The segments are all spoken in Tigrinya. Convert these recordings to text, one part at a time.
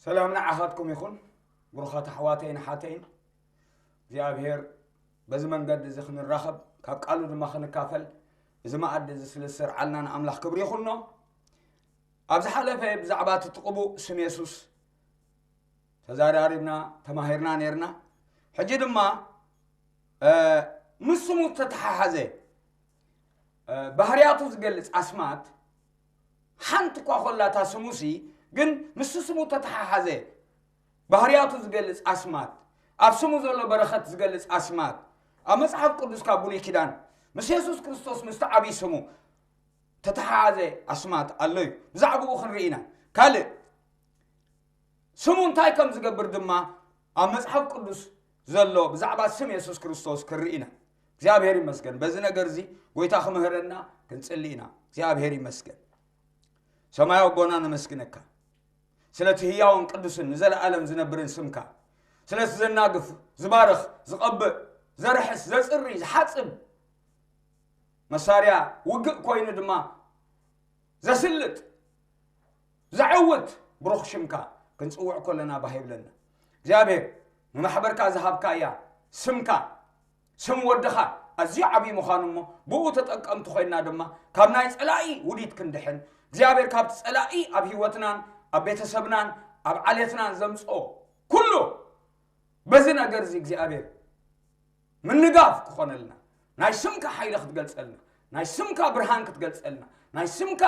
ሰላም ንዓኻትኩም ይኹን። ብሩኻት ኣሕዋተይን ኣሓተይን፣ እግዚኣብሔር በዚ መንገዲ እዚ ክንራኸብ፣ ካብ ቃሉ ድማ ክንካፈል፣ እዚ መኣዲ እዚ ስለ ዝሰርዓልና ንኣምላኽ ክብሪ ይኹኖ። ኣብ ዝሓለፈ ብዛዕባ እቲ ቅቡእ ስም የሱስ ተዛራሪብና፣ ተማሂርና ነይርና። ሕጂ ድማ እ፣ ምስ ስሙ ዝተተሓሓዘ እ፣ ባህርያቱ ዝገልጽ ኣስማት ሓንቲ እኳ ኮላ እታ ስሙሲ፣ ግን ምስ ስሙ ተተሓሓዘ ባህርያቱ ዝገልጽ ኣስማት፣ ኣብ ስሙ ዘሎ በረኸት ዝገልጽ ኣስማት፣ ኣብ መጽሓፍ ቅዱስ ካብ ብሉይ ኪዳን ምስ የሱስ ክርስቶስ ምስቲ ዓብዪ ስሙ ተተሓሓዘ ኣስማት ኣሎ እዩ። ብዛዕባኡ ክንርኢ ኢና። ካልእ ስሙ እንታይ ከም ዝገብር ድማ ኣብ መጽሓፍ ቅዱስ ዘሎ ብዛዕባ ስም የሱስ ክርስቶስ ክንርኢ ኢና። እግዚኣብሔር ይመስገን። በዚ ነገር እዚ ጎይታ ክምህረና ክንጽሊ ኢና። እግዚኣብሔር ይመስገን። ሰማያዊ ኣቦና ነመስግነካ ስለቲ ህያውን ቅዱስን ንዘለኣለም ዝነብርን ስምካ፣ ስለቲ ዘናግፍ፣ ዝባርኽ፣ ዝቐብእ፣ ዘርሕስ፣ ዘጽሪ፣ ዝሓጽብ መሳርያ ውግእ ኮይኑ ድማ ዘስልጥ ዘዕውት ብሩኽ ሽምካ ክንጽውዕ ከለና ባህ ይብለና። እግዚኣብሔር ንማሕበርካ ዝሃብካያ ስምካ፣ ስም ወድኻ ኣዝዩ ዓብዪ ምዃኑ እሞ ብኡ ተጠቀምቲ ኮይና ድማ ካብ ናይ ጸላኢ ውዲት ክንድሕን እግዚኣብሔር ካብቲ ጸላኢ ኣብ ህይወትናን ኣብ ቤተሰብናን ኣብ ዓሌትናን ዘምጽኦ ኩሉ በዚ ነገር እዚ እግዚኣብሔር ምንጋፍ ክኾነልና፣ ናይ ስምካ ሓይሊ ክትገልጸልና፣ ናይ ስምካ ብርሃን ክትገልጸልና፣ ናይ ስምካ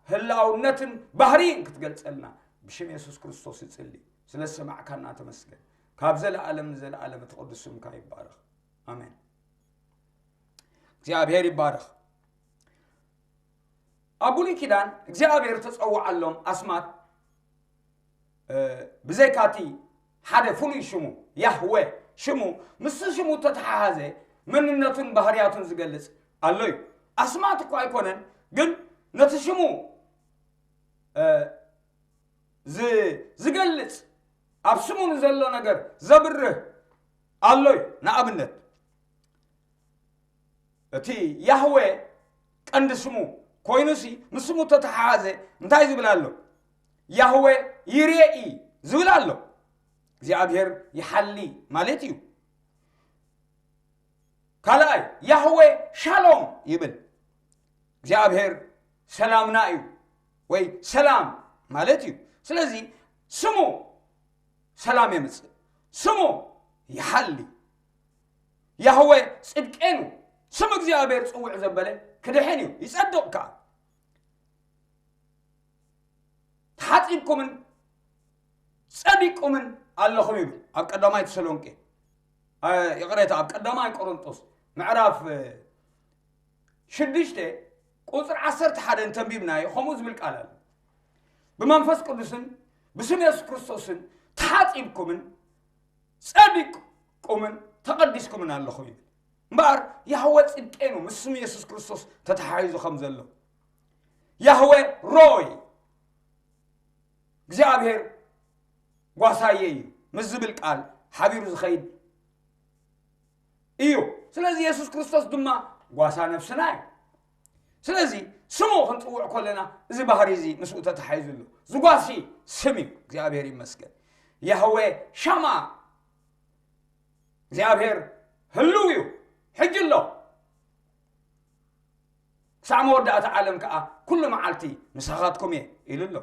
ህላውነትን ባህርይን ክትገልጸልና ብሽም የሱስ ክርስቶስ ይጽሊ። ስለ ዝሰማዕካና ተመስገን። ካብ ዘለኣለም ንዘለኣለም እቲ ቅዱስ ስምካ ይባረኽ። ኣሜን። እግዚኣብሔር ይባረኽ። ኣብ ብሉይ ኪዳን እግዚኣብሔር ተጸውዓሎም ኣስማት እ፣ ብዘይካቲ ሓደ ፍሉይ ሽሙ ያህወ ሽሙ ምስቲ ሽሙ ተተሓሓዘ መንነቱን ባህርያቱን ዝገልጽ ኣሎ እዩ። ኣስማት እኳ ኣይኮነን፣ ግን ነቲ ሽሙ እ፣ ዝ- ዝገልጽ ኣብ ስሙ ንዘሎ ነገር ዘብርህ ኣሎ እዩ። ንኣብነት እቲ ያህወ ቀንዲ ስሙ ኮይኑሲ ምስ ስሙ ተተሓሓዘ እንታይ ዝብል ኣሎ? ያህወ ይሬኢ ዝብል ኣሎ። እግዚኣብሔር ይሓሊ ማለት እዩ። ካልኣይ ያህወ ሻሎም ይብል። እግዚኣብሔር ሰላምና እዩ ወይ ሰላም ማለት እዩ። ስለዚ ስሙ ሰላም የምጽእ፣ ስሙ ይሓሊ። ያህወ ጽድቄኑ ስም እግዚኣብሔር ጽውዕ ዘበለ ክድሕን እዩ፣ ይጸድቕ ከኣ። ተሓጺብኩምን ጸዲቁምን ኣለኹም ይብል ኣብ ቀዳማይ ተሰሎንቄ፣ እ፣ ይቕሬታ፣ ኣብ ቀዳማይ ቆሮንጦስ ምዕራፍ፣ እ፣ ሽዱሽተ ቁጽሪ ዓሰርተ ሓደ እንተንቢብናዮ ከምኡ ዝብል ቃል ኣሎ። ብመንፈስ ቅዱስን ብስም የሱስ ክርስቶስን ተሓጺብኩምን ጸዲቅኩምን ተቐዲስኩምን ኣለኹም ይብል። እምበኣር ያህወ ጽድቄኑ ምስ ስም የሱስ ክርስቶስ ተተሓሒዙ ከም ዘሎ፣ ያህወ ሮይ እግዚኣብሔር ጓሳየ እዩ ምስ ዝብል ቃል ሓቢሩ ዝኸይድ እዩ። ስለዚ የሱስ ክርስቶስ ድማ ጓሳ ነፍስና እዩ። ስለዚ ስሙ ክንጽውዕ ከለና እዚ ባህሪ እዚ ምስኡ ተተሓሒዙ ኣሎ። ዝጓሲ ስም እዩ። እግዚኣብሔር ይመስገን። ያህዌ ሻማ፣ እግዚኣብሔር ህልው እዩ፣ ሕጂ ኣሎ፣ ክሳዕ መወዳእታ ዓለም ከኣ ኩሉ መዓልቲ ምሳኻትኩም እየ ኢሉ ኣሎ።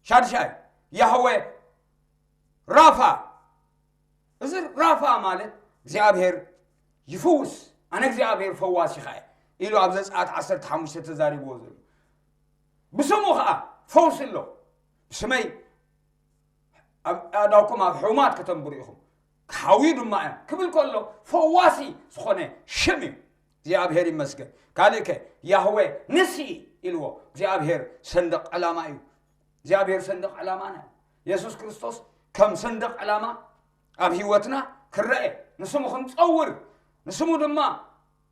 ሻድሻይ ያህዌ ራፋ፣ እዚ ራፋ ማለት እግዚኣብሔር ይፍውስ፣ ኣነ እግዚኣብሔር ፈዋሲኻ እየ ኢሉ ኣብ ዘጸኣት ዓሰርተ ሓሙሽተ ተዛሪብዎ ዘሎ። ብስሙ ኸኣ ፈውሲ ኣሎ። ብስመይ ኣብ ኣእዳውኩም ኣብ ሕሙማት ከተንብሩ ኢኹም፣ ክሓውዩ ድማ እዮም ክብል ከሎ ፈዋሲ ዝኾነ ሽም እዩ። እግዚኣብሔር ይመስገን። ካልእ ከ ያህዌ ንሲ ኢልዎ። እግዚኣብሔር ሰንደቕ ዕላማ እዩ። እግዚኣብሔር ሰንደቕ ዕላማና እዩ። የሱስ ክርስቶስ ከም ሰንደቕ ዕላማ ኣብ ህይወትና ክረአ፣ ንስሙ ክንጸውር፣ ንስሙ ድማ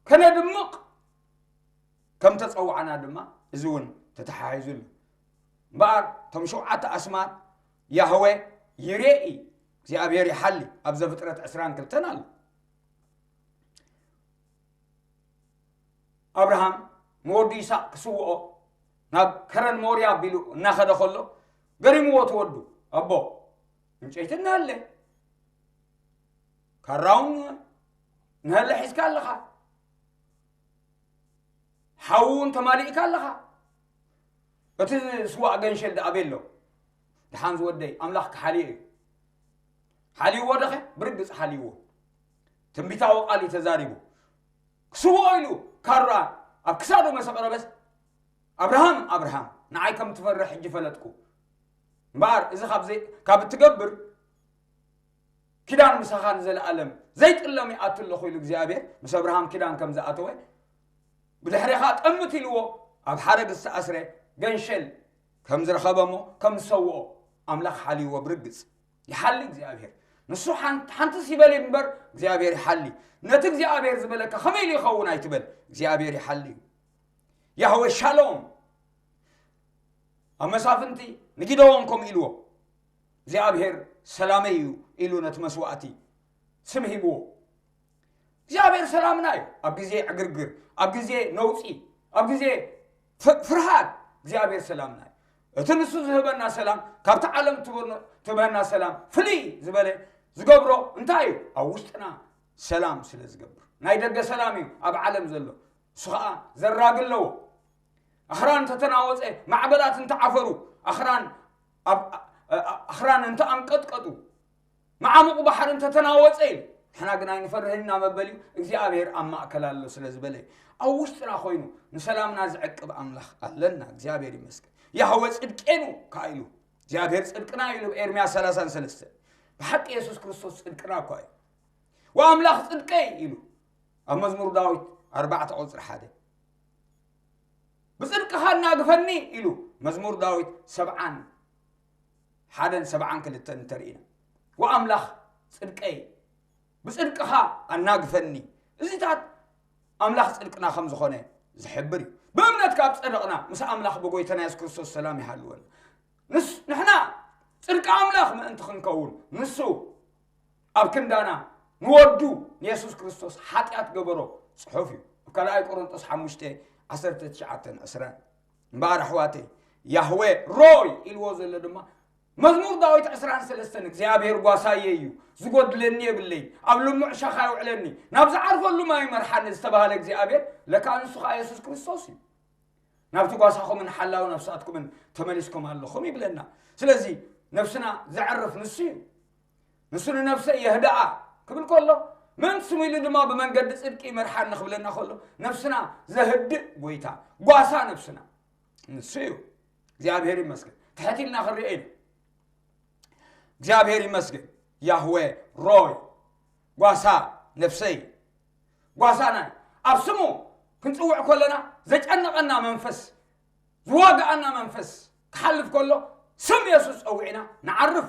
ከነድምቕ ከም ተጸዋዕና ድማ እዚ እውን ተተሓሒዙ ኣሎ። እምበኣር እቶም ሸውዓተ ኣስማት ያህዌ ይሬኢ፣ እግዚኣብሔር ይሓሊ ኣብ ዘፍጥረት ዕስራን ክልተን ኣሎ። ኣብርሃም ንወዱ ይስሐቅ ክስውኦ ናብ ከረን ሞርያ ኣቢሉ እናኸደ ከሎ ገሪምዎ እቲ ወዱ፣ ኣቦ፣ ዕንጨይቲ እናሃለ፣ ካራውን እናሃለ ሒዝካ ኣለኻ። ሓዊ እውን ተማሊእካ ኣለኻ። እቲ ስዋእ ገንሸል ደኣ ኣበይ ኣሎ? ደሓን ዝወደይ፣ ኣምላኽ ክሓልዮ እዩ። ሓልይዎ ደኸ? ብርግጽ ሓልይዎ። ትንቢታዊ ቃል እዩ ተዛሪቡ። ክስውኦ ኢሉ ካራ ኣብ ክሳዱ መሰ ቀረበስ፣ "ኣብርሃም፣ ኣብርሃም፣ ንዓይ ከም ትፈርሕ ሕጂ ፈለጥኩ። እምበኣር እዚ ካብ ዘይ-፣ ካብ እትገብር፣ ኪዳን ምሳኻ ንዘለኣለም ዘይጥለም ይኣቱ ኣለኹ" ኢሉ እግዚኣብሔር ምስ ኣብርሃም ኪዳን ከም ዝኣተወ፣ ብድሕሬኻ ጠምት ኢልዎ ኣብ ሓረግ ዝተኣስረ ገንሸል ከም ዝረኸበ እሞ ከም ዝሰውኦ ኣምላኽ ሓልይዎ። ብርግጽ ይሓሊ እግዚኣብሔር። ንሱ ሓን-፣ ሓንትስ ይበል እምበር እግዚኣብሔር ይሓሊ። ነቲ እግዚኣብሔር ዝበለካ ከመይ ኢሉ ይኸውን ኣይትበል። እግዚኣብሔር ይሓሊ እዩ። ያህዌ ሻሎም ኣብ መሳፍንቲ ንጊደዎን ከምኡ ኢልዎ፣ እግዚኣብሔር ሰላመይ እዩ ኢሉ ነቲ መስዋእቲ ስም ሂብዎ። እግዚኣብሔር ሰላምና እዩ። ኣብ ግዜ ዕግርግር፣ ኣብ ግዜ ነውጺ፣ ኣብ ግዜ ፍ-፣ ፍርሃት እግዚኣብሔር ሰላምና እዩ። እቲ ንሱ ዝህበና ሰላም ካብቲ ዓለም ትበኖ-፣ ትበና ሰላም ፍልይ ዝበለ ዝገብሮ እንታይ እዩ? ኣብ ውሽጥና ሰላም ስለ ዝገብር። ናይ ደገ ሰላም እዩ ኣብ ዓለም ዘሎ፣ እሱ ኸኣ ዘራጊ ኣለዎ። ኣኽራን እንተተናወጸ፣ ማዕበላት እንተዓፈሩ፣ ኣኽራን ኣብ-፣ ኣ-፣ ኣኽራን እንተኣንቀጥቀጡ፣ መዓሙቕ ባሕሪ እንተተናወጸ ኢሉ፣ ንሕና ግን ኣይንፈርህን ኢና መበል እዩ። እግዚኣብሔር ኣብ ማእከል ኣሎ ስለ ዝበለ፣ ኣብ ውሽጥና ኮይኑ ንሰላምና ዝዕቅብ ኣምላኽ ኣለና። እግዚኣብሔር ይመስገን። ያህወ ጽድቄኑ ከኣ ኢሉ፣ እግዚኣብሔር ጽድቅና ኢሉ፣ ኤርምያስ ሰላሳን ሰለስተን። ብሓቂ የሱስ ክርስቶስ ጽድቅና እኳ እዩ። "ወኣምላኽ ጽድቀይ" ኢሉ፣ ኣብ መዝሙር ዳዊት ኣርባዕተ ቁጽሪ ሓደ። "ብጽድቅኻ ኣናግፈኒ" ኢሉ፣ መዝሙር ዳዊት ሰብዓን ሓደን ሰብዓን ክልተን እንተርኢና፣ "ወኣምላኽ ጽድቀይ፣ ብጽድቅኻ ኣናግፈኒ"። እዚታት ኣምላኽ ጽድቅና ከም ዝኾነ ዝሕብር እዩ። ብእምነት ካብ ጸደቕና፣ ምስ ኣምላኽ ብጎይታና የሱስ ክርስቶስ ሰላም ይሃልወና። ንስ-፣ ንሕና ጽድቂ ኣምላኽ ምእንቲ ክንከውን፣ ንሱ ኣብ ክንዳና ንወዱ ንየሱስ ክርስቶስ ሓጢኣት ገበሮ ጽሑፍ እዩ። ኣብ ካልኣይ ቆሮንጦስ ሓሙሽተ ዓሰርተ ትሽዓተን ዕስራን። እምበኣር ኣሕዋተይ፣ ያህዌ ሮይ ኢልዎ ዘሎ ድማ መዝሙር ዳዊት ዕስራን ሰለስተን፣ "እግዚኣብሔር ጓሳየ እዩ፣ ዝጎድለኒ የብለይ፣ ኣብ ልሙዕ ሻኻ የውዕለኒ፣ ናብ ዝዓርፈሉ ማይ ይመርሓኒ" ዝተባህለ እግዚኣብሔር ለካ ንሱ ኸኣ የሱስ ክርስቶስ እዩ። "ናብቲ ጓሳኹምን ሓላው ነፍሳትኩምን ተመሊስኩም ኣለኹም" ይብለና። ስለዚ ነፍስና ዘዕርፍ ንሱ እዩ። "ንሱ ንነፍሰይ የህድኣ" ክብል ከሎ፣ ምእንቲ ስሙ ኢሉ ድማ "ብመንገዲ ጽድቂ ይመርሓኒ" ክብለና ከሎ፣ ነፍስና ዘህድእ ጎይታ፣ ጓሳ ነፍስና ንሱ እዩ። እግዚኣብሔር ይመስገን። ትሕት ኢልና ክንሪኦ ኢና። እግዚኣብሔር ይመስገን። ያህዌ ሮይ፣ ጓሳ ነፍሰይ፣ ጓሳና። ኣብ ስሙ ክንጽውዕ ከለና ዘጨነቐና መንፈስ፣ ዝዋግኣና መንፈስ ክሓልፍ ከሎ፣ ስም የሱስ ጸዊዕና ንዓርፍ፣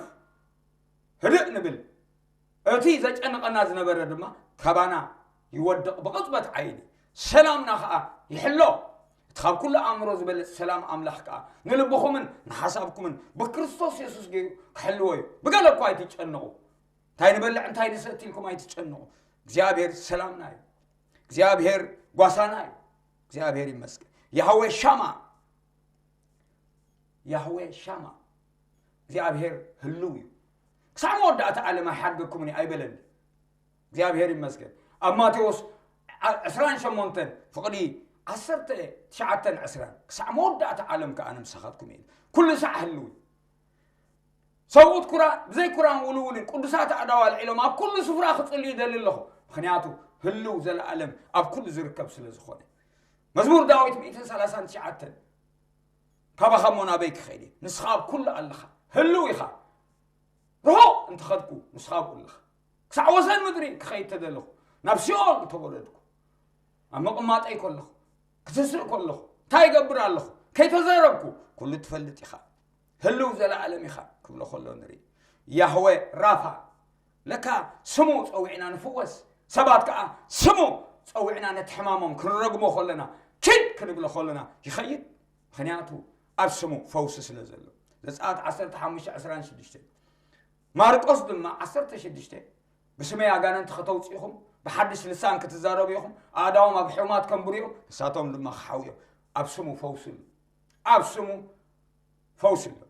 ህድእ ንብል። እቲ ዘጨንቐና ዝነበረ ድማ ካባና ይወድቕ ብቕጽበት ዓይኒ፣ ሰላምና ኸኣ ይሕሎ። እቲ ካብ ኩሉ ኣእምሮ ዝበልጽ ሰላም ኣምላኽ ከኣ ንልብኹምን ንሓሳብኩምን ብክርስቶስ የሱስ ገይሩ ክሕልዎ እዩ። ብገለ እኳ ኣይትጨነቑ። እንታይ ንበልዕ እንታይ ንሰቲ ኢልኩም ኣይትጨነቑ። እግዚኣብሔር ሰላምና እዩ። እግዚኣብሔር ጓሳና እዩ። እግዚኣብሔር ይመስገን። ያህዌ ሻማ፣ ያህዌ ሻማ፣ እግዚኣብሔር ህልው እዩ። ክሳዕ መወዳእታ ዓለም ኣይሓድገኩምን እዩ ኣይበለን። እግዚኣብሔር ይመስገን። ኣብ ማቴዎስ ዓ-፣ ዕስራን ሸሞንተን ፍቕዲ ዓሰርተ ትሽዓተን ዕስራን፣ "ክሳዕ መወዳእታ ዓለም ከኣ ኣነ ምሳኻትኩም እየ" ኢሉ። ኩሉ ሳዕ ህልው እዩ። ሰብኡት ኩራ-፣ ብዘይ ኩራን ውልውልን ቅዱሳት ኣእዳው ኣልዒሎም ኣብ ኩሉ ስፍራ ክጽሊ ይደሊ ኣለኹ። ምኽንያቱ ህልው ዘለኣለም ኣብ ኩሉ ዝርከብ ስለ ዝኾነ። መዝሙር ዳዊት ሚእትን ሰላሳን ትሽዓተን፣ "ካባኻ እሞ ናበይ ክኸይድ እየ? ንስኻ ኣብ ኩሉ ኣለኻ፣ ህልው ኢኻ። ርሑቕ እንተኸድኩ፣ ንስኻ ኣብኡ ኣለኻ። ክሳዕ ወሰን ምድሪ ክኸይድ ተደለኹ፣ ናብ ሲኦል እንተወረድኩ፣ ኣብ ምቕማጠይ ከለኹ፣ ክትስእ ከለኹ፣ እንታይ ይገብር ኣለኹ? ከይተዘረብኩ፣ ኩሉ ትፈልጥ ኢኻ። ህልው ዘለኣለም ኢኻ" ክብሎ ከሎ ንርኢ። ያህዌ ራፋ፣ ለካ ስሙ ጸዊዕና ንፍወስ። ሰባት ከኣ ስሙ ጸዊዕና ነቲ ሕማሞም ክንረግሞ ከለና፣ ኪድ ክንብሎ ከለና ይኸይድ። ምኽንያቱ ኣብ ስሙ ፈውሲ ስለ ዘሎ። ዘጸኣት ዓሰርተ ሓሙሽተ ዕስራን ሽዱሽተን። ማርቆስ ድማ ዓሰርተ ሽዱሽተ፣ "ብስመይ ኣጋንንቲ ከተውጽኡ ኢኹም፣ ብሓድሽ ልሳን ክትዛረቡ ኢኹም፣ ኣእዳዎም ኣብ ሕሙማት ከንብሩ እዮም፣ ንሳቶም ድማ ክሓውዮም." ኣብ ስሙ ፈውሲ ኣሎ። ኣብ ስሙ ፈውሲ ኣሎ።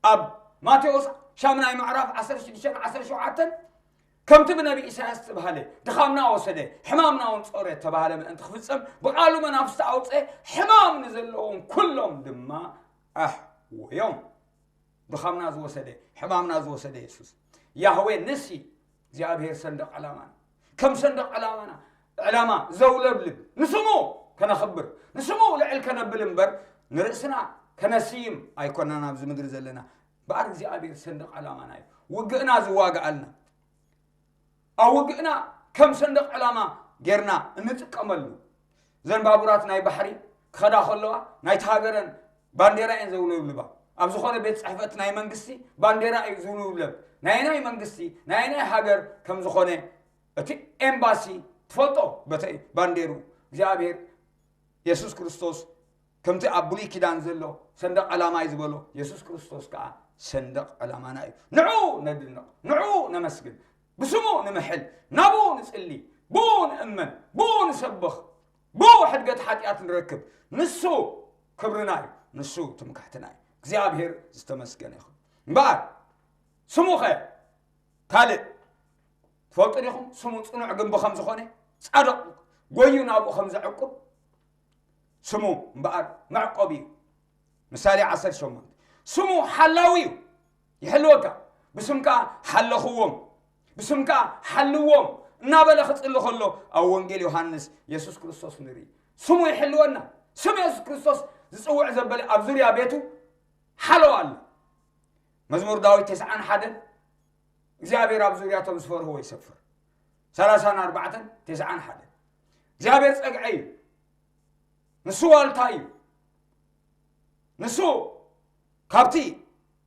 ኣብ ማቴዎስ ቻም ናይ ምዕራፍ ዓሰርተ ሽዱሽተ ዓሰርተ ሸውዓተ፣ ከምቲ ብነቢ ኢሳያስ ዝተባህለ፣ ድኻምና ወሰደ፣ ሕማምና እውን ጾረ ተባህለ ምእንቲ ክፍጸም፣ ብቓሉ መናፍስቲ ኣውጸ፣ ሕማም ንዘለዎም ኩሎም ድማ ኣሕወዮም። ድኻምና ዝወሰደ፣ ሕማምና ዝወሰደ የሱስ። ያህዌ ንሲ እግዚኣብሔር ሰንደቕ ዕላማና። ከም ሰንደቕ ዕላማና፣ ዕላማ ዘውለብልብ፣ ንስሙ ከነኽብር፣ ንስሙ ልዕል ከነብል እምበር፣ ንርእስና ከነስይም ኣይኮናን ኣብዚ ምድሪ ዘለና። እምበኣር እግዚኣብሔር ሰንደቕ ዕላማና እዩ። ውግእና ዝዋግኣልና። ኣብ ውግእና ከም ሰንደቕ ዕላማ ጌርና እንጥቀመሉ። እዘን ባቡራት ናይ ባሕሪ ክኸዳ ከለዋ፣ ናይቲ ሃገረን ባንዴራ እየን ዘውለብልባ። ኣብ ዝኾነ ቤት ጽሕፈት ናይ መንግስቲ ባንዴራ እዩ ዝውለብለብ። ናይ ናይ መንግስቲ፣ ናይ ናይ ሃገር ከም ዝኾነ እቲ ኤምባሲ ትፈልጦ፣ በቲ ባንዴሩ እግዚኣብሔር የሱስ ክርስቶስ ከምቲ ኣብ ብሉይ ኪዳን ዘሎ ሰንደቕ ዕላማ እዩ ዝበሎ፣ የሱስ ክርስቶስ ከኣ ሰንደቕ ዕላማና እዩ። ንዑ ነድንቕ፣ ንዑ ነመስግን፣ ብስሙ ንምሕል፣ ናብኡ ንጽሊ፣ ብኡ ንእመን፣ ብኡ ንሰብኽ፣ ብኡ ሕድገት ሓጢኣት ንረክብ። ንሱ ክብርና እዩ፣ ንሱ ትምክሕትና እዩ። እግዚኣብሔር ዝተመስገነ ይኹን። እምበኣር ስሙኸ ካልእ ትፈልጡ ዲኹም? ስሙ ጽኑዕ ግንቢ ከም ዝኾነ፣ ጻድቕ ጎዩ ናብኡ ከም ዘዕቁብ፣ ስሙ እምበኣር መዕቆቢ እዩ። ምሳሌ ዓሰርተ ሸሞንተ፣ ስሙ ሓላዊ እዩ፣ ይሕልወካ። ብስምካ ሓለኽዎም፣ ብስምካ ሓልዎም እናበለ ክጽሊ ከሎ፣ ኣብ ወንጌል ዮሃንስ የሱስ ክርስቶስ ንርኢ። ስሙ ይሕልወና። ስም የሱስ ክርስቶስ ዝጽውዕ ዘበለ ኣብ ዙርያ ቤቱ ሓለዋ ኣሎ። መዝሙር ዳዊት ተስዓን ሓደን፣ እግዚኣብሔር ኣብ ዙርያቶም ዝፈርህዎ ይሰፍር። ሰላሳን ኣርባዕተን፣ ተስዓን ሓደን። እግዚኣብሔር ጸግዐ እዩ። ንሱ ዋልታ እዩ። ንሱ ካብቲ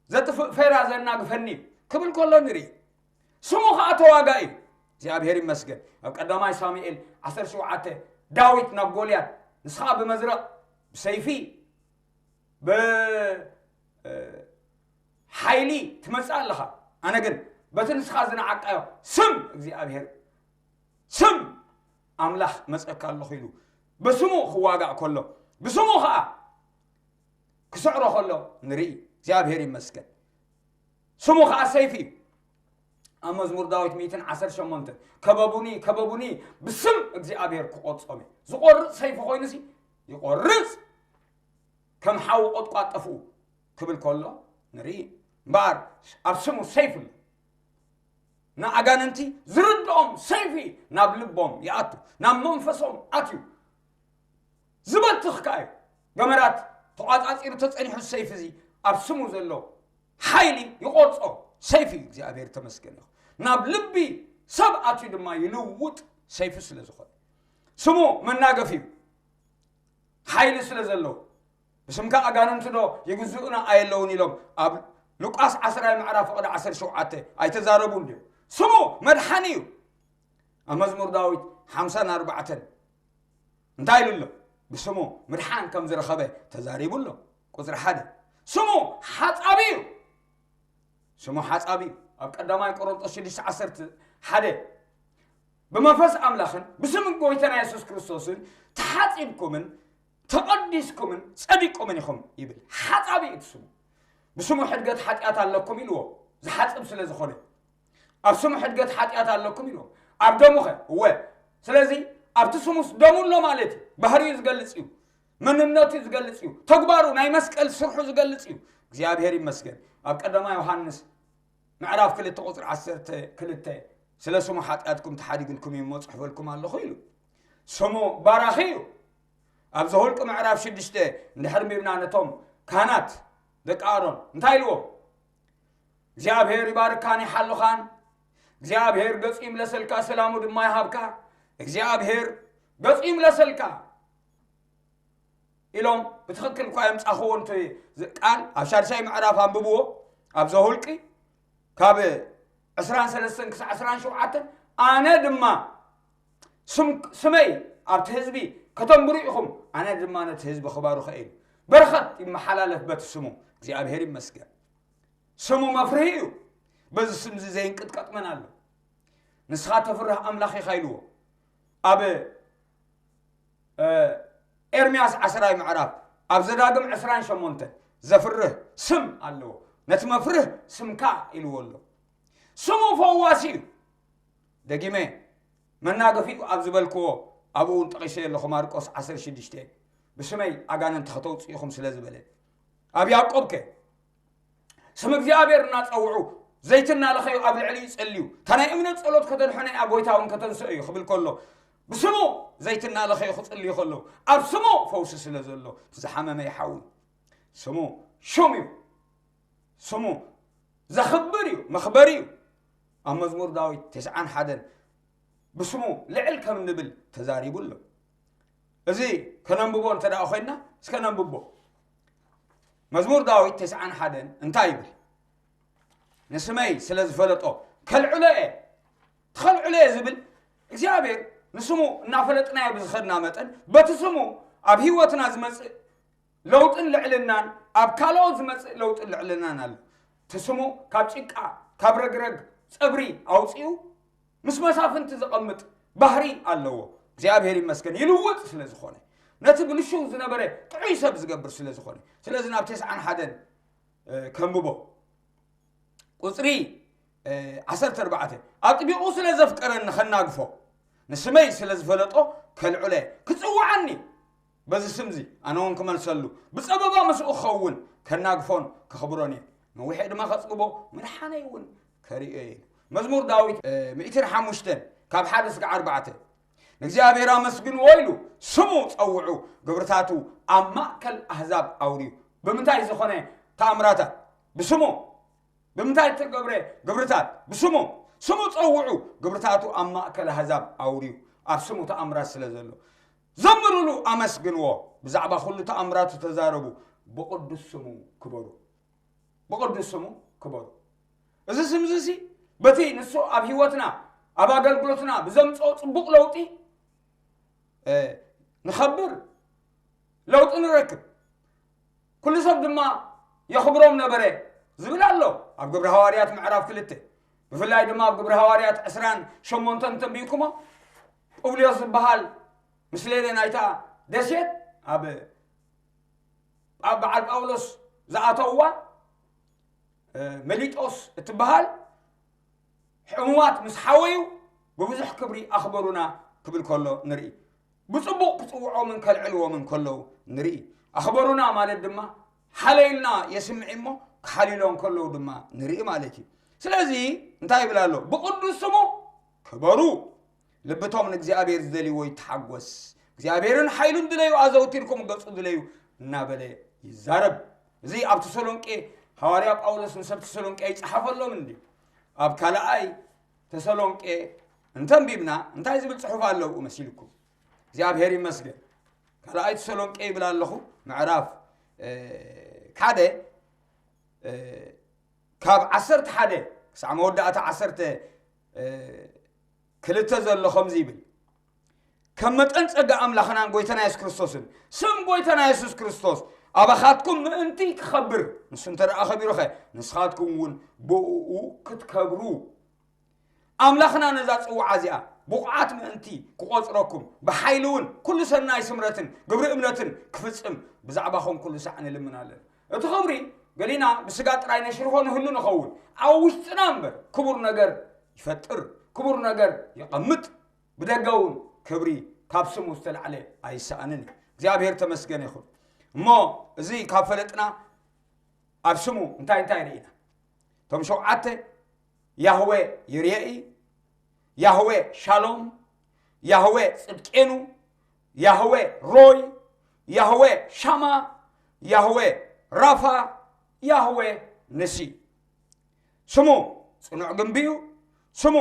ዘጥፍእ ፌራ ዘናግፈኒ እዩ ክብል ከሎ ንርኢ። ስሙ ኸዓ ተዋጋኢ እዩ። እግዚኣብሔር ይመስገን። ኣብ ቀዳማይ ሳሙኤል ዓሰርተ ሸውዓተ፣ ዳዊት ናብ ጎልያድ፣ ንስኻ ብመዝረቕ፣ ብሰይፊ፣ ብ-፣ እ፣ ሓይሊ ትመጽእ ኣለኻ። ኣነ ግን በቲ ንስኻ ዝነዓቃዮ ስም እግዚኣብሔር፣ ስም ኣምላኽ መጸካ ኣለኹ ኢሉ ብስሙ ክዋጋእ ከሎ፣ ብስሙ ኸዓ ክስዕሮ ከሎ ንርኢ። እግዚኣብሔር ይመስገን። ስሙ ኸዓ ሰይፊ እዩ። ኣብ መዝሙር ዳዊት ሚእትን ዓሰርተ ሸሞንተ፣ ከበቡኒ፣ ከበቡኒ፣ ብስም እግዚኣብሔር ክቆርጾም እዩ። ዝቆርጽ ሰይፊ ኮይኑሲ ይቆርጽ፣ ከም ሓዊ ቆጥቋጥ ጠፍኡ ክብል ከሎ ንርኢ። እምበኣር ኣብ ስሙ ሰይፊ ኣሎ። ንኣጋንንቲ ዝርድኦም ሰይፊ ናብ ልቦም ይኣቱ፣ ናብ መንፈሶም ኣትዩ ዝበትኽ ከኣ እዩ። ገመዳት ተቋጻጺሩ ተጸኒሑ ሰይፊ እዚ ኣብ ስሙ ዘሎ ሓይሊ ይቆርጾ። ሰይፊ እዩ፣ እግዚኣብሔር ተመስገን ይኹን። ናብ ልቢ ሰብ ኣትዩ ድማ ይልውጥ ሰይፊ ስለ ዝኾነ። ስሙ መናገፊ እዩ፣ ሓይሊ ስለ ዘለዎ። ብስምካ ኣጋንንቲ ዶ ይግዝኡና ኣየለውን ኢሎም ኣብ ሉቃስ ዓስራይ ምዕራፍ ፍቕዲ ዓሰርተ ሸውዓተ ኣይተዛረቡን ድዮም? ስሙ መድሓኒ እዩ። ኣብ መዝሙር ዳዊት ሓምሳን ኣርባዕተን እንታይ ኢሉ ኣሎ? ብስሙ ምድሓን ከም ዝረኸበ ተዛሪቡ ኣሎ። ቁጽሪ ሓደ፣ ስሙ ሓጻቢ እዩ። ስሙ ሓጻቢ እዩ። ኣብ ቀዳማይ ቆሮንጦስ ሽዱሽተ ዓሰርተ ሓደ፣ ብመንፈስ ኣምላኽን ብስም ጎይታና የሱስ ክርስቶስን ተሓጺብኩምን ተቐዲስኩምን ጸዲቅኩምን ኢኹም ይብል። ሓጻቢ እዩ እቲ ስሙ። ብስሙ ሕድገት ሓጢኣት ኣለኩም ኢልዎ፣ ዝሓጽብ ስለ ዝኾነ። ኣብ ስሙ ሕድገት ሓጢኣት ኣለኩም ኢልዎ። ኣብ ደሙኸ? እወ። ስለዚ ኣብቲ ስሙስ ደሙ ኣሎ ማለት እዩ። ባህሪኡ ዝገልጽ እዩ። መንነቱ ዝገልጽ እዩ። ተግባሩ፣ ናይ መስቀል ስርሑ ዝገልጽ እዩ። እግዚኣብሔር ይመስገን። ኣብ ቀዳማይ ዮሃንስ ምዕራፍ ክልተ ቁጽሪ ዓሰርተ ክልተ፣ ስለ ስሙ ሓጢኣትኩም ተሓዲጉልኩም እዩ እሞ ጽሕፈልኩም ኣለኹ ኢሉ። ስሙ ባራኺ እዩ። ኣብ ዘሁልቂ ምዕራፍ ሽዱሽተ እንድሕር ኣንቢብና ነቶም ካህናት ደቂ ኣሮን እንታይ ኢልዎም? እግዚኣብሔር ይባርካን ይሓልኻን፣ እግዚኣብሔር ገጹ ይምለሰልካ፣ ሰላሙ ድማ ይሃብካ፣ እግዚኣብሔር ገጹ ይምለሰልካ ኢሎም ብትኽክል እኳ የምጻኽዎ፣ እንተ ቃል ኣብ ሻድሻይ ምዕራፍ ኣንብብዎ፣ ኣብ ዘሁልቂ ካብ ዕስራን ሰለስተን ክሳዕ ዕስራን ሸውዓተን፣ ኣነ ድማ ስም-፣ ስመይ ኣብቲ ህዝቢ ከተንብሩ ኢኹም፣ ኣነ ድማ ነቲ ህዝቢ ክባርኾ ኢሉ። በረኸት ይመሓላለፍ በቲ ስሙ። እግዚኣብሔር ይመስገን። ስሙ መፍርሂ እዩ። በዚ ስም እዚ ዘይንቅጥቀጥ መን ኣሎ? ንስኻ ተፍርህ ኣምላኽ ኢኻ ኢልዎ። ኣብ፣ እ፣ ኤርምያስ ዓስራይ ምዕራፍ፣ ኣብ ዘዳግም ዕስራን ሸሞንተን ዘፍርህ ስም ኣለዎ። ነቲ መፍርህ ስምካ ኢልዎ ኣሎ። ስሙ ፈዋሲ እዩ። ደጊመ መናገፊኡ ኣብ ዝበልክዎ ኣብኡ እውን ጠቒሰ ኣለኹ። ማርቆስ ዓሰርተ ሽዱሽተ ብስመይ ኣጋንንቲ ከተውፅኡ ኢኹም ስለ ዝበለ። ኣብ ያዕቆብ ከ ስም እግዚኣብሔር እናጸውዑ ዘይትናለኸዩ ኣብ ልዕሊ ይጸልዩ። እታ ናይ እምነት ጸሎት ከተድሕኖ እያ፣ ጎይታ እውን ከተንስኦ እዩ ክብል ከሎ ብስሙ ዘይትናለኸዩ ክጽልዩ ከለዉ ኣብ ስሙ ፈውሲ ስለ ዘሎ ዝሓመመ ይሓዊ። ስሙ ሹም እዩ። ስሙ ዘኽብር እዩ፣ መኽበሪ እዩ። ኣብ መዝሙር ዳዊት ተስዓን ሓደን ብስሙ ልዕል ከም ንብል ተዛሪቡ ኣሎ። እዚ ከነንብቦ እንተ ደኣ ኮይንና እስከ ነንብቦ። መዝሙር ዳዊት ተስዓን ሓደን እንታይ ይብል? ንስመይ ስለ ዝፈለጦ ከልዕሎ እየ። ትኸልዕሎ እየ ዝብል እግዚኣብሔር ንስሙ እናፈለጥናዮ ብዝኸድና መጠን በቲ ስሙ ኣብ ህይወትና ዝመጽእ ለውጥን ልዕልናን ኣብ ካልኦት ዝመጽእ ለውጥን ልዕልናን ኣሎ። እቲ ስሙ ካብ ጭቃ ካብ ረግረግ ጸብሪ ኣውጺኡ ምስ መሳፍንቲ ዘቐምጥ ባህሪ ኣለዎ። እግዚኣብሔር ይመስገን ይልውጥ ስለ ዝኾነ ነቲ ብልሹ ዝነበረ ጥዑይ ሰብ ዝገብር ስለ ዝኾነ ስለዚ ናብ ተስዓን ሓደን ከንብቦ። ቁፅሪ ዓሰርተ ኣርባዕተ ኣጥቢቑ ስለ ዘፍቀረኒ ከናግፎ ንስመይ ስለ ዝፈለጦ ከልዕለ ክፅውዓኒ በዚ ስምዚ ኣነ እውን ክመልሰሉ ብፀበባ ምስኡ ክኸውን ከናግፎን ከኽብሮን እየ። ነዊሐ ድማ ከፅግቦ ምድሓነይ እውን ከርእዮ እየ። መዝሙር ዳዊት ምእትን ሓሙሽተን ካብ ሓደ ስጋዕ ኣርባዕተ ንእግዚኣብሔር ኣመስግንዎ ኢሉ ስሙ ጸውዑ ግብርታቱ ኣብ ማእከል ኣህዛብ ኣውርዩ። ብምንታይ ዝኾነ ተኣምራታት ብስሙ ብምንታይ እተገብረ ግብርታት ብስሙ ስሙ ጸውዑ ግብርታቱ ኣብ ማእከል ኣህዛብ ኣውርዩ። ኣብ ስሙ ተኣምራት ስለ ዘሎ ዘምሩሉ ኣመስግንዎ። ብዛዕባ ኩሉ ተኣምራቱ ተዛረቡ ብቕዱስ ስሙ ክበሩ። ብቕዱስ ስሙ ክበሩ። እዚ ስምዚ ሲ በቲ ንሱ ኣብ ህይወትና ኣብ ኣገልግሎትና ብዘምፅኦ ፅቡቕ ለውጢ ንኸብር ለውጢ ንረክብ። ኩሉ ሰብ ድማ የኽብሮም ነበረ ዝብል ኣሎ ኣብ ግብሪ ሃዋርያት ምዕራፍ ክልተ ብፍላይ ድማ ኣብ ግብሪ ሃዋርያት ዕስራን ሸሞንተን ተንቢብኩሞ ጳውሎስ ዝበሃል ምስ ሌለ ናይታ ደሴት ኣብ ኣብ በዓል ጳውሎስ ዝኣተውዋ መሊጦስ እትበሃል ሕሙማት ምስ ሓወዩ ብብዙሕ ክብሪ ኣኽበሩና ክብል ከሎ ንርኢ። ብጽቡቕ ክጽውዖምን ከልዕልዎምን ከለዉ ንርኢ። ኣኽበሩና ማለት ድማ ሓለዩልና የስምዕ እሞ ክሓልሎ እንከለዉ ድማ ንርኢ ማለት እዩ። ስለዚ እንታይ ይብል ኣሎ? ብቕዱስ ስሙ ክበሩ። ልብቶም ንእግዚኣብሔር ዝደልይዎ ይተሓጎስ። እግዚኣብሔርን ሓይሉን ድለዩ ኣዘውቲርኩም ገጹ ድለዩ እናበለ ይዛረብ። እዚ ኣብ ተሰሎንቄ ሃዋርያ ጳውሎስ ንሰብ ተሰሎንቄ ይጸሓፈሎም እንዲ ኣብ ካልኣይ ተሰሎንቄ እንተንቢብና እንታይ ዝብል ጽሑፍ ኣለውኡ መሲልኩም? እግዚኣብሔር ይመስገን። ካልኣይ ተሰሎንቄ ይብል ኣለኹ ምዕራፍ ሓደ ካብ ዓሰርተ ሓደ ክሳዕ መወዳእታ ዓሰርተ ክልተ ዘሎ ከምዚ ይብል፣ ከም መጠን ጸጋ ኣምላኽናን ጎይታና የሱስ ክርስቶስን ስም ጎይታና የሱስ ክርስቶስ ኣባኻትኩም ምእንቲ ክኸብር፣ ንሱ እንተ ደኣ ኸቢሩኸ ንስኻትኩም እውን ብእኡ ክትከብሩ። ኣምላኽና ነዛ ጽውዓ እዚኣ ብቑዓት ምእንቲ ክቖጽረኩም፣ ብሓይሊ እውን ኩሉ ሰናይ ስምረትን ግብሪ እምነትን ክፍጽም ብዛዕባኹም ኩሉ ሳዕ ንልምን ኣለና። እቲ ኽብሪ ገሊና ብስጋ ጥራይ ነሽርፎ ንህሉ ንኸውን፣ ኣብ ውሽጥና እምበር ክቡር ነገር ይፈጥር፣ ክቡር ነገር የቐምጥ። ብደገ እውን ክብሪ ካብ ስሙ ዝተላዕለ ኣይሰኣንን እዩ። እግዚኣብሔር ተመስገን ይኹን። እሞ እዚ ካብ ፈለጥና ኣብ ስሙ እንታይ እንታይ ርኢና? እቶም ሸውዓተ ያህዌ ይርኤ፣ ያህዌ ሻሎም፣ ያህዌ ጽድቄኑ፣ ያህዌ ሮይ፣ ያህዌ ሻማ፣ ያህዌ ራፋ፣ ያህዌ ንሲ። ስሙ ጽኑዕ ግንቢ እዩ። ስሙ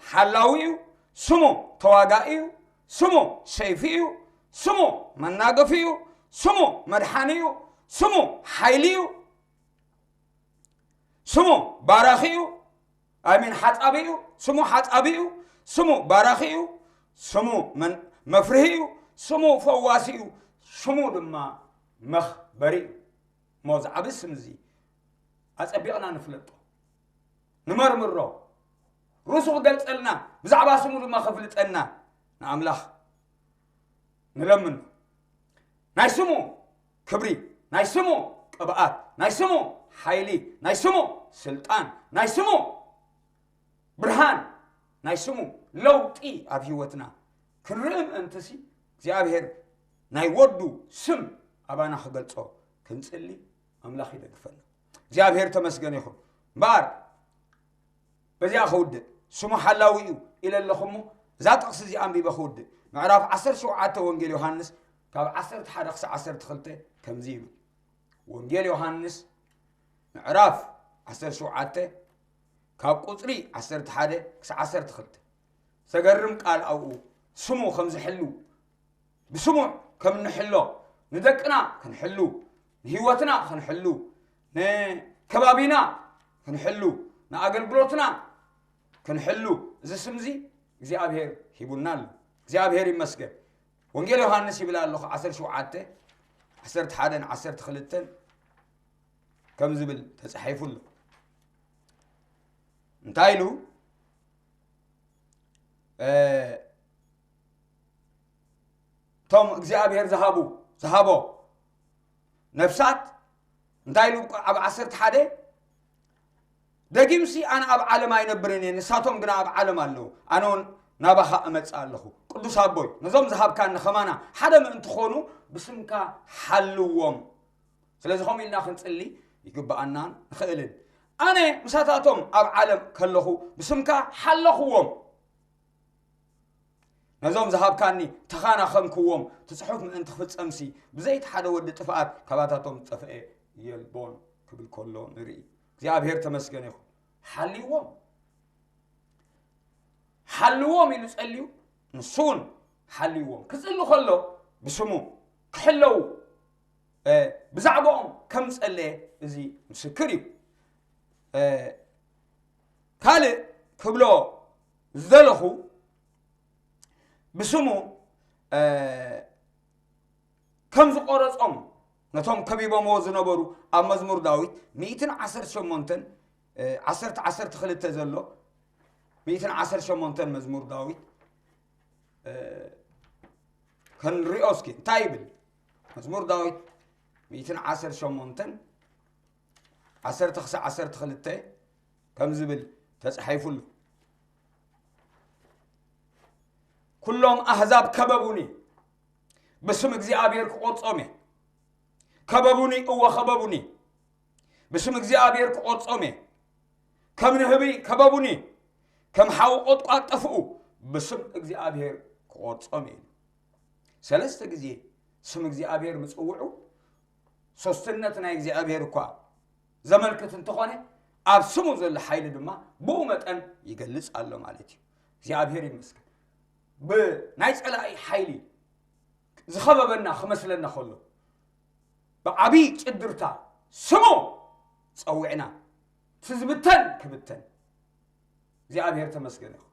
ሓላዊ እዩ። ስሙ ተዋጋኢ እዩ። ስሙ ሰይፊ እዩ። ስሙ መናገፊ እዩ። ስሙ መድሓኒ እዩ። ስሙ ሓይሊ እዩ። ስሙ ባራኺ እዩ። ኣሚን ሓጻቢ እዩ። ስሙ ሓጻቢ እዩ። ስሙ ባራኺ እዩ። ስሙ መን- መፍርሂ እዩ። ስሙ ፈዋሲ እዩ። ስሙ ድማ መኽበሪ እዩ። እሞ ዝዓቢ ስም እዚ ኣጸቢቕና ንፍለጦ፣ ንመርምሮ፣ ርእሱ ክገልጸልና፣ ብዛዕባ ስሙ ድማ ከፍልጠና ንኣምላኽ ንለምኖ። ናይ ስሙ ክብሪ፣ ናይ ስሙ ቅብኣት፣ ናይ ስሙ ሓይሊ፣ ናይ ስሙ ስልጣን፣ ናይ ስሙ ብርሃን፣ ናይ ስሙ ለውጢ ኣብ ህይወትና ክንርኢ ምእንትሲ እግዚኣብሔር ናይ ወዱ ስም ኣባና ክገልጾ ክንጽሊ ኣምላኽ ይደግፈና። እግዚኣብሔር ተመስገን ይኹን። እምበኣር በዚኣ ከውድእ፣ ስሙ ሓላዊ እዩ ኢለ ኣለኹ እሞ፣ እዛ ጥቕሲ እዚኣ ኣንቢበ ከውድእ። ምዕራፍ ዓሰርተ ሸውዓተ ወንጌል ዮሃንስ ካብ ዓሰርተ ሓደ ክሳብ ዓሰርተ ክልተ ከምዚ ይብል። ወንጌል ዮሃንስ ምዕራፍ ዓሰርተ ሸውዓተ ካብ ቁጽሪ ዓሰርተ ሓደ ክሳብ ዓሰርተ ክልተ። ዘገርም ቃል ኣብኡ፣ ስሙ ከም ዝሕሉ፣ ብስሙ ከም ንሕሎ፣ ንደቅና ክንሕሉ፣ ንህይወትና ክንሕሉ፣ ንከባቢና ክንሕሉ፣ ንኣገልግሎትና ክንሕሉ፣ እዚ ስምዚ እግዚኣብሔር ሂቡና ኣሎ። እግዚኣብሔር ይመስገን። ወንጌል ዮሃንስ ይብል ኣለኹ፣ ዓሰርተ ሸውዓተ፣ ዓሰርተ ሓደን ዓሰርተ ክልተን ከም ዝብል ተጻሒፉ ኣሎ። እንታይ ኢሉ? እ፣ እቶም እግዚኣብሔር ዝሃቡ፣ ዝሃቦ ነፍሳት እንታይ ኢሉ ኣብ ዓሰርተ ሓደ? ደጊምሲ ኣነ ኣብ ዓለም ኣይነብርን እየ፣ ንሳቶም ግና ኣብ ዓለም ኣለዉ፣ ኣነ እውን ናባኻ እመጽእ ኣለኹ። ቅዱስ ኣቦይ፣ ነዞም ዝሃብካኒ ኸማና ሓደ ምእንቲ ኾኑ ብስምካ ሓልዎም። ስለዚ ከምኡ ኢልና ክንጽሊ ይግብኣናን ንኽእልን። ኣነ ምሳታቶም ኣብ ዓለም ከለኹ ብስምካ ሓለኽዎም። ነዞም ዝሃብካኒ ተኻናኸንክዎም፣ እቲ ጽሑፍ ምእንቲ ክፍጸምሲ ብዘይቲ ሓደ ወዲ ጥፍኣት ካባታቶም ዝጠፍአ የልቦን ክብል ከሎ ንርኢ። እግዚኣብሔር ተመስገን ይኹን። ሓልዎም። ሓልዎም ኢሉ ጸልዩ፣ ንሱ እውን ሓልዎም። ክጽሊ ከሎ ብስሙ ክሕለዉ፣ እ፣ ብዛዕባኦም ከም ዝጸለየ እዚ ምስክር እዩ። እ፣ ካልእ ክብሎ ዝደለኹ፣ ብስሙ፣ እ፣ ከም ዝቆረጾም ነቶም ከቢቦምዎ ዝነበሩ ኣብ መዝሙር ዳዊት ሚእትን ዓሰርተ ሸሞንተን፣ እ፣ ዓሰርተ፣ ዓሰርተ ክልተ ዘሎ፣ ሚእትን ዓሰርተ ሸሞንተን መዝሙር ዳዊት፣ እ፣ ክንሪኦ እስኪ እንታይ ይብል? መዝሙር ዳዊት ሚእትን ዓሰርተ ሸሞንተን ዓሰርተ ክሳብ ዓሰርተ ክልተ ከም ዝብል ተጻሒፉ ኣሎ። ኩሎም ኣህዛብ ከበቡኒ፣ ብስም እግዚኣብሔር ክቆርጾም እየ። ከበቡኒ፣ እወ ከበቡኒ፣ ብስም እግዚኣብሔር ክቆርጾም እየ። ከም ንህቢ ከበቡኒ፣ ከም ሓዊ ቆጥቋጥ ጠፍኡ፣ ብስም እግዚኣብሔር ክቆርጾም እየ። ሰለስተ ግዜ ስም እግዚኣብሔር ምጽውዑ፣ ሶስትነት ናይ እግዚኣብሔር እኳ ዘመልክት እንተኾነ፣ ኣብ ስሙ ዘሎ ሓይሊ ድማ ብኡ መጠን ይገልጽ ኣሎ ማለት እዩ። እግዚኣብሔር ይመስገን። ብናይ ጸላኢ ሓይሊ ዝኸበበና ክመስለና ከሎ፣ ብዓብዪ ጭድርታ ስሙ ጸዊዕና፣ እቲ ዝብተን ክብተን። እግዚኣብሔር ተመስገን ይኹን።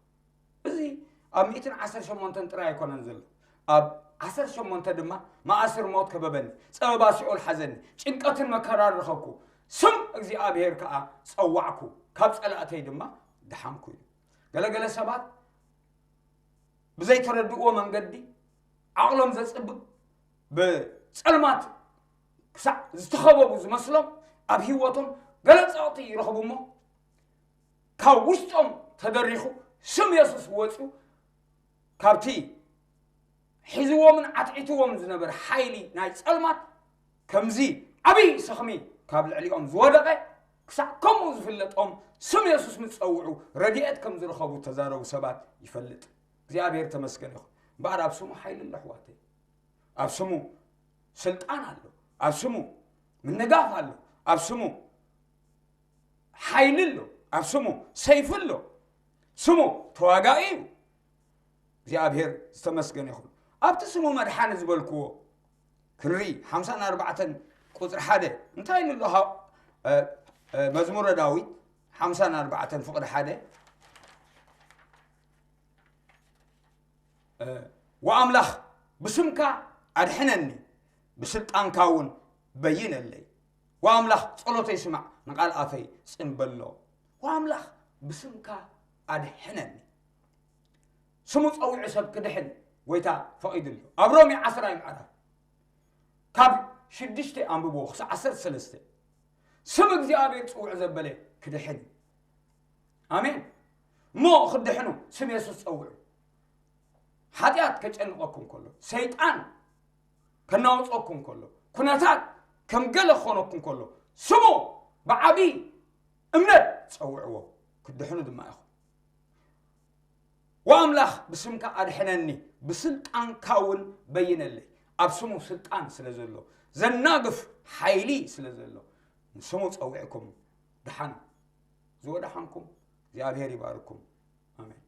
እዚ ኣብ ሚእትን ዓሰርተ ሸሞንተን ጥራይ ኣይኮነን ዘሎ። ኣብ ዓሰርተ ሸሞንተ ድማ መኣስር ሞት ከበበኒ፣ ጸበባ ሲኦል ሓዘኒ፣ ጭንቀትን መከራን ረኸብኩ። ስም እግዚኣብሔር ከኣ ጸዋዕኩ፣ ካብ ጸላእተይ ድማ ደሓንኩ እዩ። ገለገለ ሰባት ብዘይተረድእዎ መንገዲ ዓቕሎም ዘጽብብ፣ ብጸልማት ክሳዕ ዝተኸበቡ ዝመስሎም፣ ኣብ ህይወቶም ገለ ጸቕጢ ይረኽቡ እሞ፣ ካብ ውሽጦም ተደሪኹ ስም የሱስ ወጺኡ፣ ካብቲ ሒዝዎምን ዓትዒትዎም ዝነበረ ሓይሊ ናይ ጸልማት ከምዚ ዓብዪ ሰኽሚ ካብ ልዕሊኦም ዝወደቐ፣ ክሳዕ ከምኡ ዝፍለጦም ስም የሱስ ምስ ጸውዑ ረድኤት ከም ዝረኸቡ ተዛረቡ ሰባት ይፈልጥ። እግዚኣብሔር ተመስገን ይኹን። እምበኣር ኣብ ስሙ ሓይሊ ኣሎ ኣሕዋተይ። ኣብ ስሙ ስልጣን ኣሎ። ኣብ ስሙ ምንጋፍ ኣሎ። ኣብ ስሙ ሓይሊ ኣሎ። ኣብ ስሙ ሰይፊ ኣሎ። ስሙ ተዋጋኢ እዩ። እግዚኣብሔር ዝተመስገነ ይኹን። ኣብቲ ስሙ መድሓኒ ዝበልክዎ ክንርኢ፣ ሓምሳን ኣርባዕተን ቁጽሪ ሓደ እንታይ ኢሉ ኣሎ? ሃ-፣ እ፣ እ፣ መዝሙረ ዳዊት ሓምሳን ኣርባዕተን ፍቕዲ ሓደ፣ እ፣ ወኣምላኽ ብስምካ ኣድሕነኒ፣ ብስልጣንካ እውን በይነለይ። ወኣምላኽ ጸሎተይ ስማዕ፣ ንቓል ኣፈይ ጽን በሎ። ወኣምላኽ ብስምካ ኣድሕነኒ። ስሙ ጸዊዑ ሰብ ክድሕን ጎይታ ፈቒዱ ኣሎ። ኣብ ሮሜ ዓስራይ ምዕራፍ ካብ ሽዱሽተ ኣንብብዎ ክሳብ ዓሰርተ ሰለስተ። ስም እግዚኣብሔር ጽውዕ ዘበለ ክድሕን እዩ። ኣሜን። እሞ ክድሕኑ ስም የሱስ ጸውዑ። ሓጢኣት ከጨንቐኩም ከሎ፣ ሰይጣን ከናውጸኩም ከሎ፣ ኩነታት ከም ገለ ክኾነኩም ከሎ፣ ስሙ ብዓቢ እምነት ጸውዕዎ፣ ክትድሕኑ ድማ ኢኹም። ወኣምላኽ ብስምካ ኣድሕነኒ፣ ብስልጣንካ እውን በይነለይ። ኣብ ስሙ ስልጣን ስለ ዘሎ፣ ዘናግፍ ሓይሊ ስለ ዘሎ፣ ንስሙ ጸዊዕኩም ድሓኑ። ዝወደሓንኩም እግዚኣብሔር ይባርኩም። ኣሜን።